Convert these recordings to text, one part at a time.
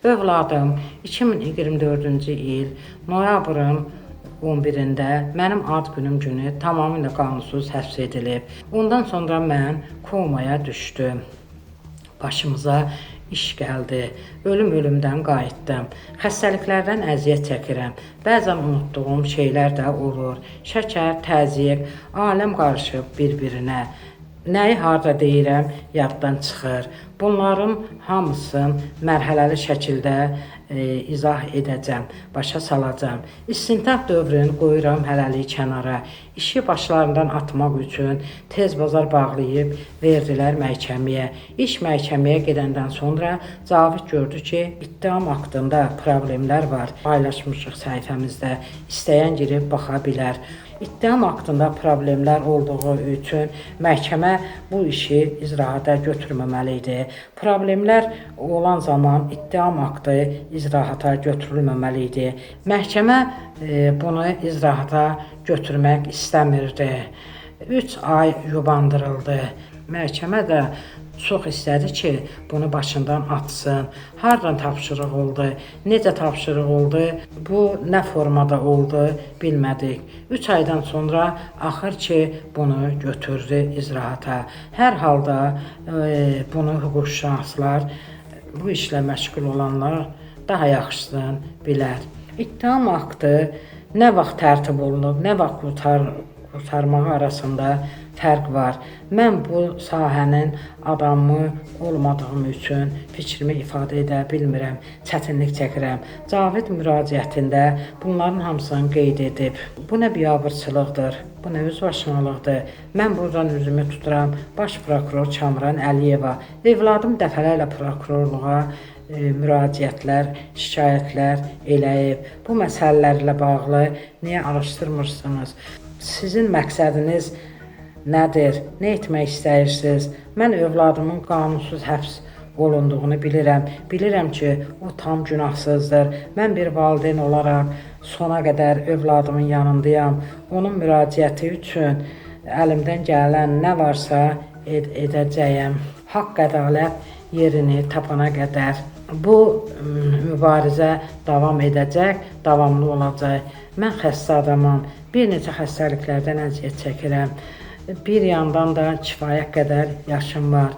Övladım 2024-cü il noyabrın 11-də mənim ad günüm günü tamamilə qanunsuz həbs edilib. Ondan sonra mən komaya düşdüm. Başımıza iş gəldi. Ölüm ölümdən qayıtdım. Xəstəliklərdən əziyyət çəkirəm. Bəzən unutduğum şeylər də olur. Şəkər, təzyiq, aləm qarışıb bir-birinə. Nəyi harda deyirəm, yaddan çıxır. Bunların hamısını mərhələli şəkildə izah edəcəm, başa salacağam. İstintaq dövrünü qoyuram hələlik kənara. İşi başlarından atmaq üçün tez bazar bağlayıb verdilər məhkəməyə. İş məhkəməyə gedəndən sonra Cavid gördü ki, ittiham aktında problemlər var. Paylaşmışıq səhifəmizdə. İstəyən girib baxa bilər. İttiham aktında problemlər olduğu üçün məhkəmə bu işi icraata götürməməli idi. Problemlər olan zaman ittiham aktı icraata götürülməməli idi. Məhkəmə bunu icraata götürmək istəmirdi. 3 ay yubandırıldı. Məhkəmə də çox istədi ki, bunu başından atsın. Hardan tapşırıq oldu, necə tapşırıq oldu, bu nə formada oldu bilmədik. 3 aydan sonra axır ki, bunu götürdü icraata. Hər halda bunu hüquqşünaslar, bu işlə məşğul olanlar daha yaxşısını bilər. İttiham aktı nə vaxt tərtib olunub, nə vaxt qurtarmağı arasında fərq var. Mən bu sahənin adamı olmadığım üçün fikrimi ifadə edə bilmirəm, çətinlik çəkirəm. Cavid müraciətində bunların hamısını qeyd edib. Bu nə biabırçılıqdır, bu nə özbaşınalıqdır. Mən buradan üzümü tuturam Baş prokuror Kamran Əliyeva. Evladım dəfələrlə prokurorluğa müraciətlər, şikayətlər eləyib. Bu məsələlərlə bağlı niyə araşdırmırsınız? Sizin məqsədiniz nədir? Nə etmək istəyirsiniz? Mən övladımın qanunsuz həbs olunduğunu bilirəm. Bilirəm ki, o tam günahsızdır. Mən bir valideyn olaraq sona qədər övladımın yanındayam. Onun müraciəti üçün əlimdən gələn nə varsa edəcəyəm. Haqq, ədalət yerini tapana qədər bu mübarizə davam edəcək, davamlı olacaq. Mən xəstə adamam. Bir neçə xəstəliklərdən əziyyət çəkirəm. Bir yandan da kifayət qədər yaşım var.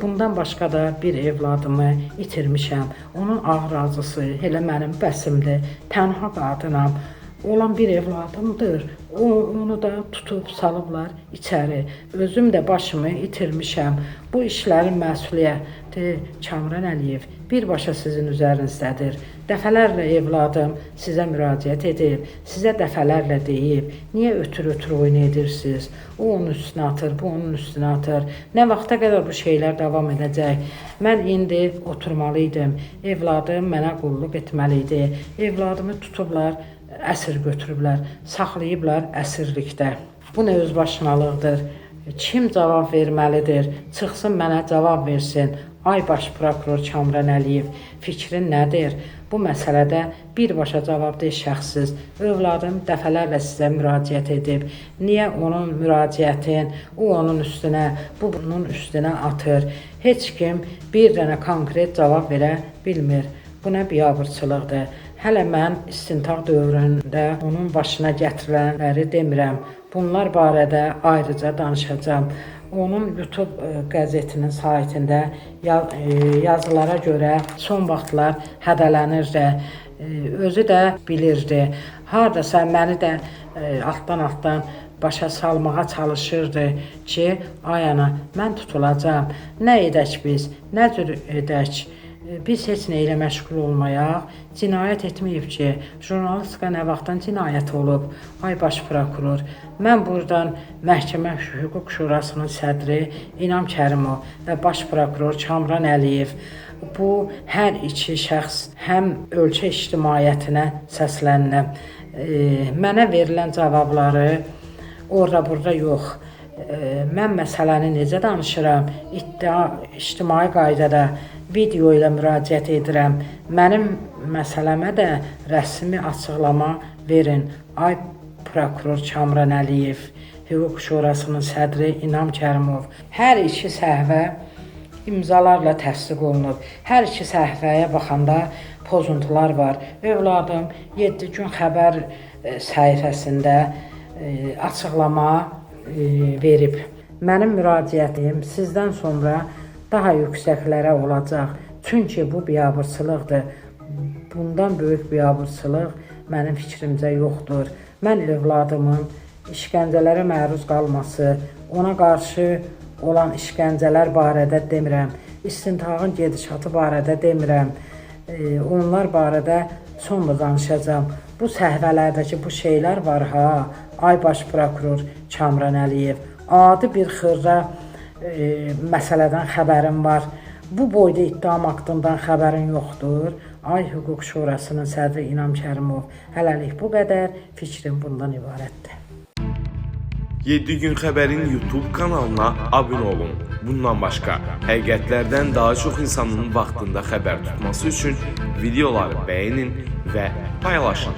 Bundan başqa da bir evladımı itirmişəm. Onun ağır acısı elə mənim bəsimdir. Tənha qadınam. Olan bir evladımdır. Onu da tutub salıblar içəri. Özüm də başımı itirmişəm. Bu işlərin məsuliyyəti Kamran Əliyev birbaşa sizin üzərinizdədir. Dəfələrlə evladım sizə müraciət edib, sizə dəfələrlə deyib, niyə ötür-ötür oyun edirsiniz? O onun üstünə atır, bu onun üstünə atır. Nə vaxta qədər bu şeylər davam edəcək? Mən indi oturmalı idim. Evladım mənə qulluq etməli idi. Evladımı tutublar, əsir götürüblər, saxlayıblar əsirlikdə. Bu nə özbaşınalıqdır? Kim cavab verməlidir? Çıxsın mənə cavab versin. Ay baş prokuror Kamran Əliyev, fikrin nədir? Bu məsələdə birbaşa cavabdeh şəxssiz. Övladım dəfələrlə sizə müraciət edib. Niyə onun müraciətin, o onun üstünə, bu bunun üstünə atır? Heç kim bir dənə konkret cavab verə bilmir. Bu nə biabırçılıqdır? Hələ mən istintaq dövründə onun başına gətirilənləri demirəm. Bunlar barədə ayrıca danışacağam. Onun YouTube qəzetinin saytında yazılara görə son vaxtlar hədələnirdi. Özü də bilirdi. Hardasa məni də altdan-altdan başa salmağa çalışırdı ki, ay ana, mən tutulacağam. Nə edək biz? Nə cür edək? Biz heç nə ilə məşğul olmayaq. Cinayət etməyib ki, jurnalistika nə vaxtdan cinayət olub? Ay baş prokuror, mən buradan Məhkəmə Hüquq Şurasının sədri İnam Kərimov və baş prokuror Kamran Əliyev, bu hər iki şəxs həm ölkə ictimaiyyətinə səslənirəm. Mənə verilən cavabları orada-burada yox. Mən məsələni necə danışıram? İddia ictimai qaydada video ilə müraciət edirəm. Mənim məsələmə də rəsmi açıqlama verin. Ay prokuror Kamran Əliyev, Hüquq Şurasının sədri İnam Kərimov. Hər iki səhvə İmzalarla təsdiq olunub. Hər iki səhifəyə baxanda pozuntular var. Övladım 7 gün xəbər səhifəsində açıqlama verib. Mənim müraciətim sizdən sonra daha yüksəklərə olacaq. Çünki bu biabırçılıqdır. Bundan böyük biabırçılıq mənim fikrimcə yoxdur. Mən övladımın işgəncələrə məruz qalması, ona qarşı olan işgəncələr barədə demirəm. İstintaqın gedişatı barədə demirəm. Onlar barədə sonra danışacağam. Bu səhvələrdəki bu şeylər var ha. Ay baş prokuror Kamran Əliyev. Adi bir xırda məsələdən xəbərim var. Bu boyda ittiham aktından xəbərin yoxdur. Ay Hüquq Şurasının sədri İnam Kərimov. Hələlik bu qədər. Fikrim bundan ibarətdir. 7 gün xəbərin YouTube kanalına abunə olun. Bundan başqa, həqiqətlərdən daha çox insanın vaxtında xəbər tutması üçün videoları bəyənin və paylaşın.